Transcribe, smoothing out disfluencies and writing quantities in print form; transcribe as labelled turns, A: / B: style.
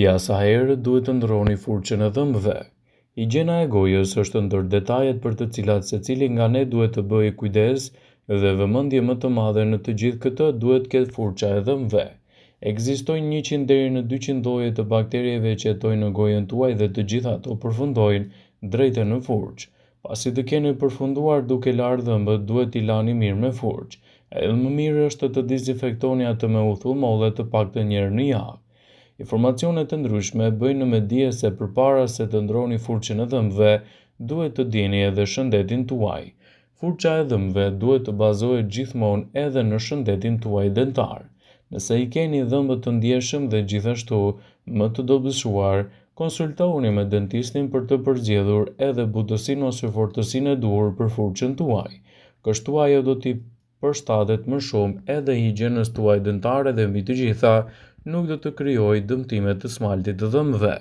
A: Ja sa herë duhet të ndërroni furçën e dhëmbëve. Higjiena e gojës është ndër detajet për të cilat secili nga ne duhet të bëjë kujdes dhe vëmendje më të madhe në të gjithë këtë duhet të ketë furça e dhëmbëve. Ekzistojnë 100 deri në 200 lloje të bakterieve që jetojnë në gojën tuaj dhe të gjitha ato përfundojnë drejt e në furçë. Pasi të keni përfunduar duke larë dhëmbët, duhet t'i lani mirë me furçë. Edhe më mirë është të dezinfektoni atë me uthull molle të paktën një herë në javë. Informacione të ndryshme bëjnë me dije se përpara se të ndërroni furçën e dhëmbëve, duhet të dini edhe shëndetin tuaj. Furça e dhëmbëve duhet të bazohet gjithmonë edhe në shëndetin tuaj dentar. Nëse i keni dhëmbët të ndjeshëm dhe gjithashtu më të dobësuar, konsultohuni me dentistin për të përzgjedhur edhe butësinë ose fortësinë e duhur për furçën tuaj. Kështu ajo do t'i përshtatet më shumë edhe higjienës tuaj dentare dhe mbi të gjitha nuk do të krijojë dëmtime të smaltit të dhëmbëve.